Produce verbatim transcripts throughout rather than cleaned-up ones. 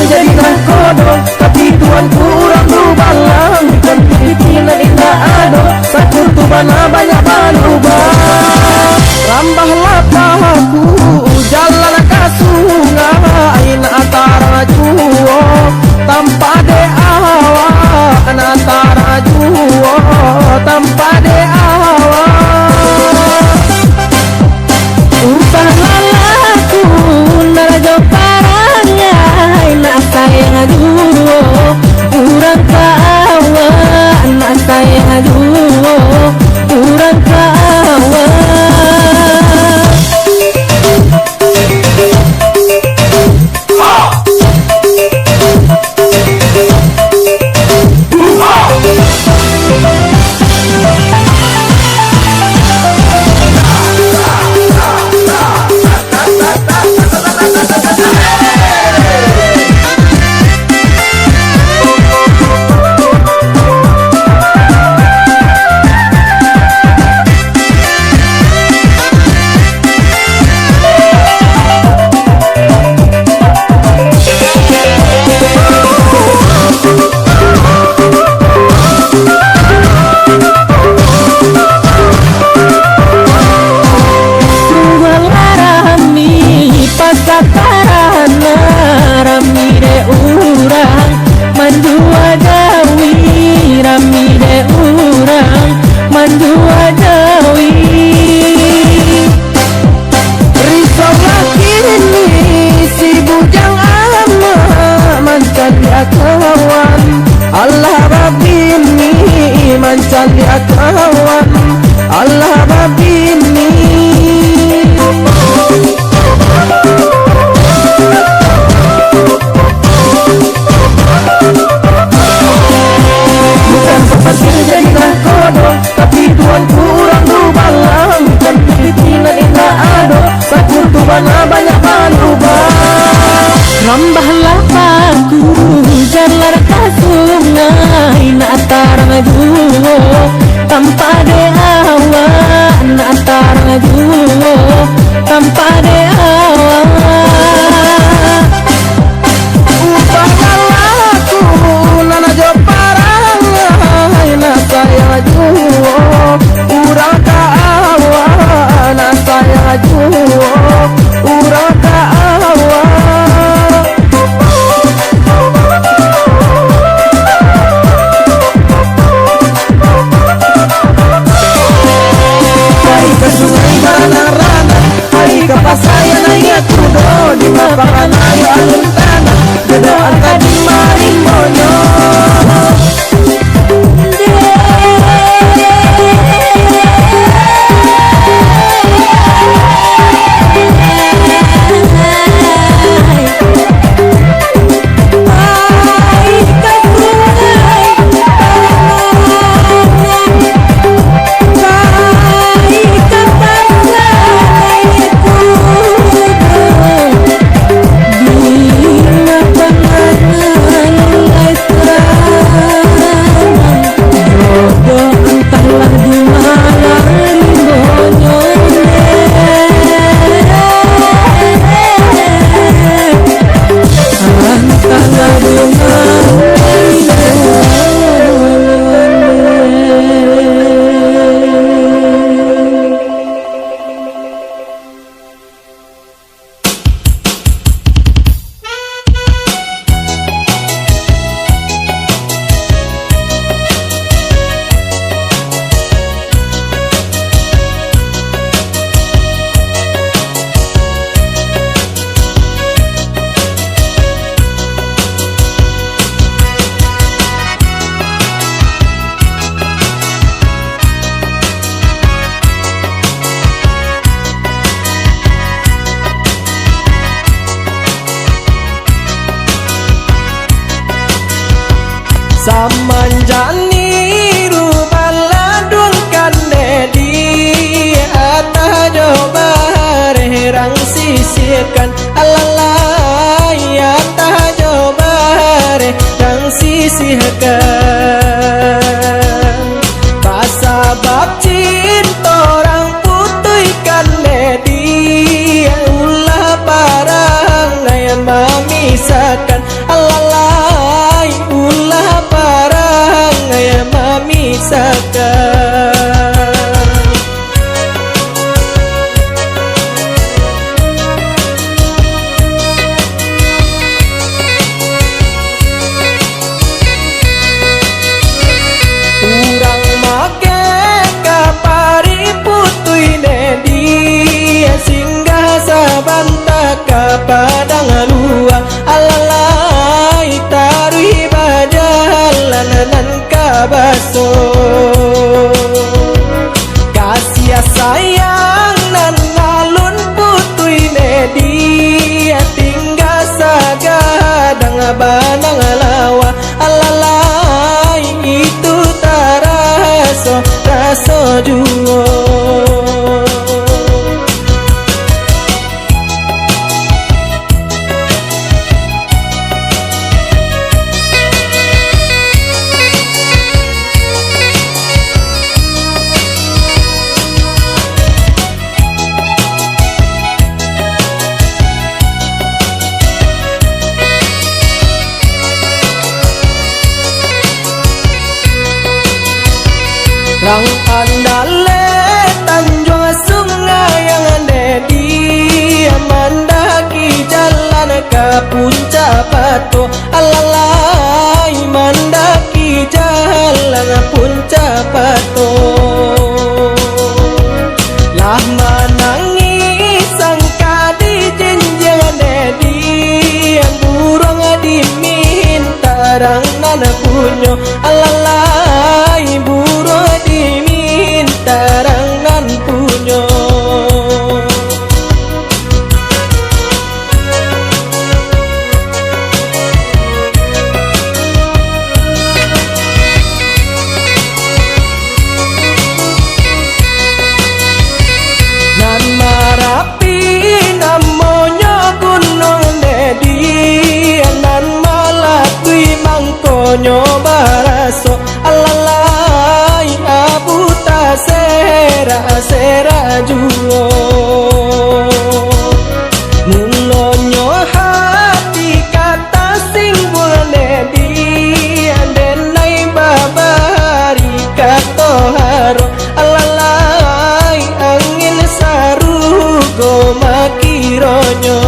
Jadi nangkodo, tapi tuanku urang dubalang, bukan piti nan indak ado, sakutu bana banyak balubang. Rambahlah paku, jalan ka sungai, nak tarang juo, tampak dek awak, nak tarang juo, tampak dek awak. Upah lalaku, narajo parangai, nak sayang juo, urang ka awak, nak sayang juo, urang ka awak. Sungguahlah rami pasar Tarana, rami dek urang manjua jawi, rami dek urang manjua jawi. Risaulah kini si bujang amak mancaliak kawan. Alah babini mancaliak kawan. Alah babini. Bukan papasin jadi nangkodo, tapi tuanku urang dubalang, bukan piti nan indak ado, sakutu bana banyak balubang. Rambahlah paku, jalan ka sungai, nak tarang juo, tampak dek awak, nak tarang juo, tampak dek awak. Upah lalaku, nan ajo parangai, nak sayang juo, urang ka awak, nak sayang juo, urang ka awak. Pai ka sungai baranang-ranang, pai ka pasa yo naiak kudo, di lapangan ayo alun tanah, jodoh angka di marimbonyo. Samanjak niru baladuang kande di atah jo bareh rang sisihkan, alalai atah jo bareh rang sisihkan. Basabab cinto rang putuihkan, dek dia ulah parangai mamisahkan. baso. Kasiah sayang nan alun putuih, Dedi, tingga sagadang banang lawa. Alalai itu taraso, raso juo. Rang Andaleh, Tanjuang Sungai, Dedi, mandaki jalan ka Puncak Batu. Alalai mandaki jalan Puncak Batu. Lah manangih sangka di jinjiang, Dedi, buruang diminta rang nan punyo. Alalai buruang diminta rang nan punyo. Nan Marapi namonyo gunuang, Dedi, nan malakui mangkonyo baraso. Alalai abu taserak-serak juo. Mulonyo hati ka tasingguang, Dedi, denai babari kato haro. Alalai angin sarugo makironyo.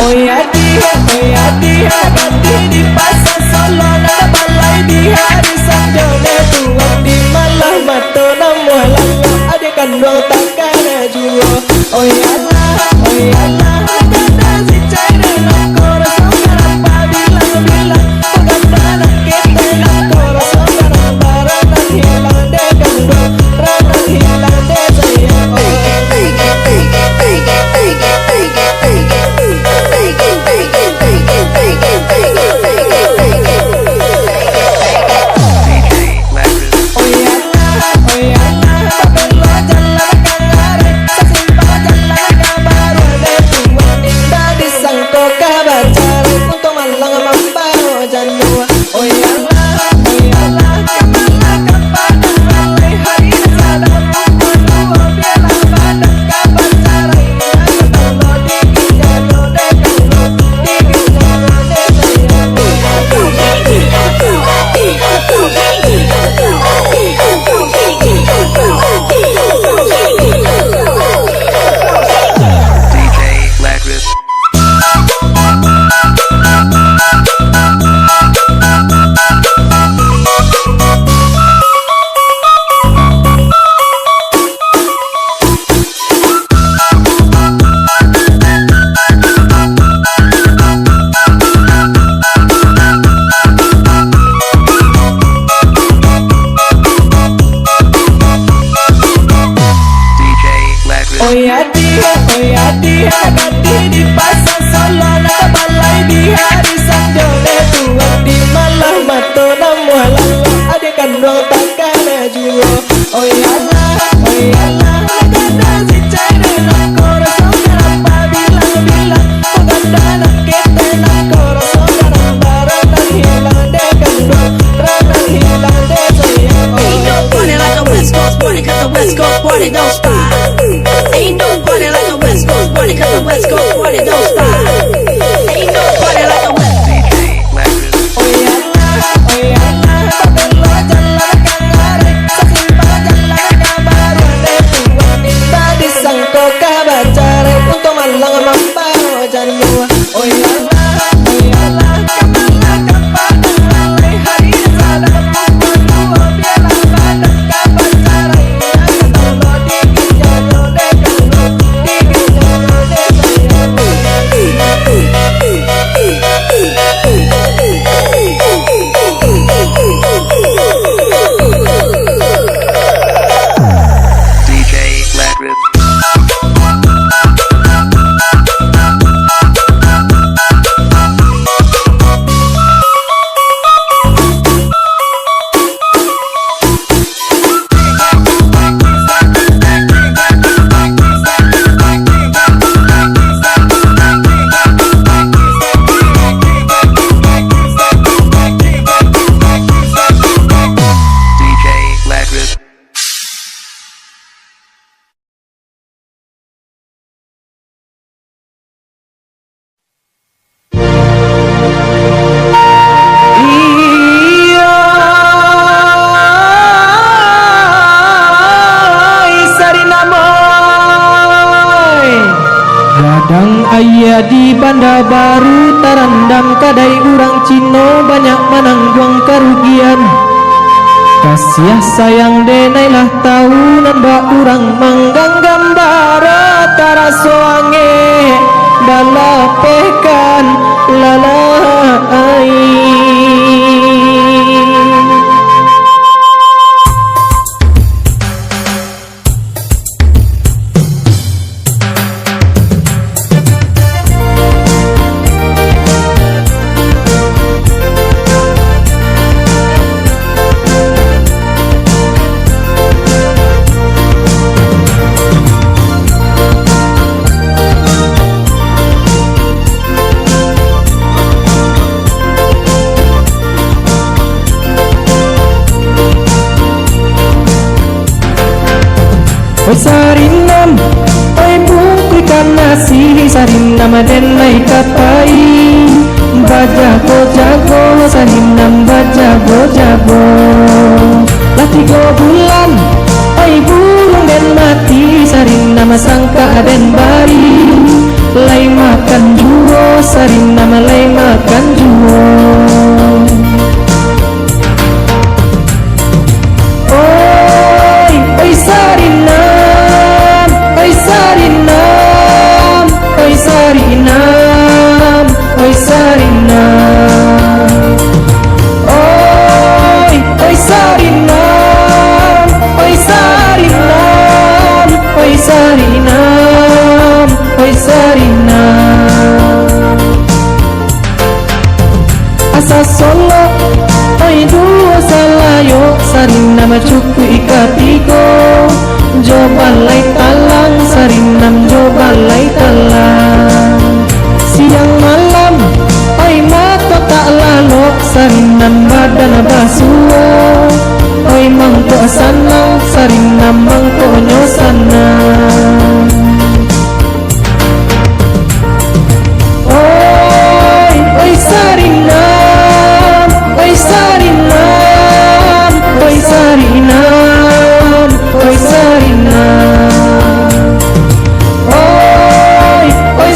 Oya diha, oya diha, ganti di Pasar Solo, nan balai di hari Sabtu, tuang di malah mato namuah langa, adik kanduang takana juo. Oyalah, oyalah, dada si China nangko raso karapa, bilang-bilang, paganda nan ketek nangko raso karapa, rang nan hilang dek kanduang, rang nan hilang dek sayang. Ain't no party like a West Coast party, 'cause the West Coast party don't stop. Ain't no party like a West Coast party, 'cause the West Coast party don't stop. Ain't no party like a West Iyo, Sarinam oi. Gadang aia di Banda Baru tarandam, kadai urang Cino banyak manangguang karugian. Kasiah sayang denai lah tau nan bak urang mangganggam bara, taraso angek balapehkan lalai. Oi Sarinam, oi bungkuihkan nasi Sarinam, den lai ka pai. Bajago-jago Sarinam, bajago-jago. Lah tigo bulan, oi buruang den mati Sarinam, sangkak den bari. Lai makan juo Sarinam, lai makan juo. Oi, oi Sarinam, oi Sarinam, oi Sarinam, oi Sarinam. Oi, oi Sarinam, oi Sarinam, oi Sarinam, oi Sarinam. Asa solok, oi duo salayok, Sarinam cukuik ka tigo. Jo balai talang, Sarinam jo balai talang. Siang malam, oi mato tak lalok, Sarinam badan basuo. Oi mangkok sanang, Sarinam mangkoknyo sanang. Oi, oi Sarinam, oi Sarinam, oi Sarinam, oi Sarinam. Oi, oi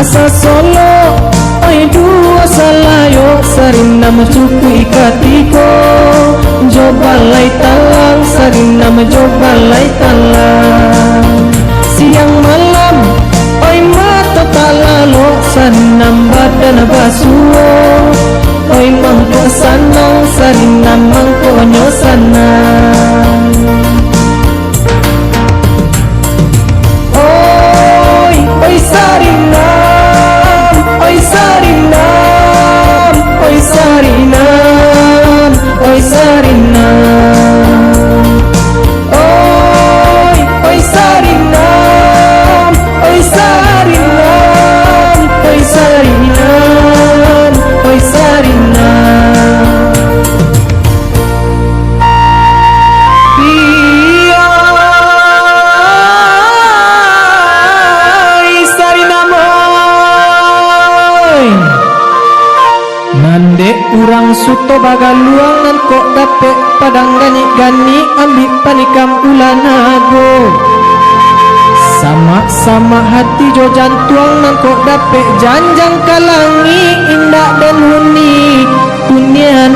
Sasolok, oi duo salayok, sarinam cukuik katiko, jo balai talang, sarinam jo balai talang. Siang malam, oi mato tak lalok, sarinam badan basuo, oi mangkok sanang, sarinam mangkoknyo sanang. Oi, oi sarinam, oi sarinam, oi sarinam, oi sarinam. Oi, oi sarinam, oi sarinam, oi sarinam, oi sarinam. Iyai sarinam oi. Nan dek urang suto bagaluang, nan kok dapek padang ganik-ganik, ambiak panikam ulah nago. Samak-samak hati jo jantuang, nan kok dapek janjang ka langik, indak den huni dunia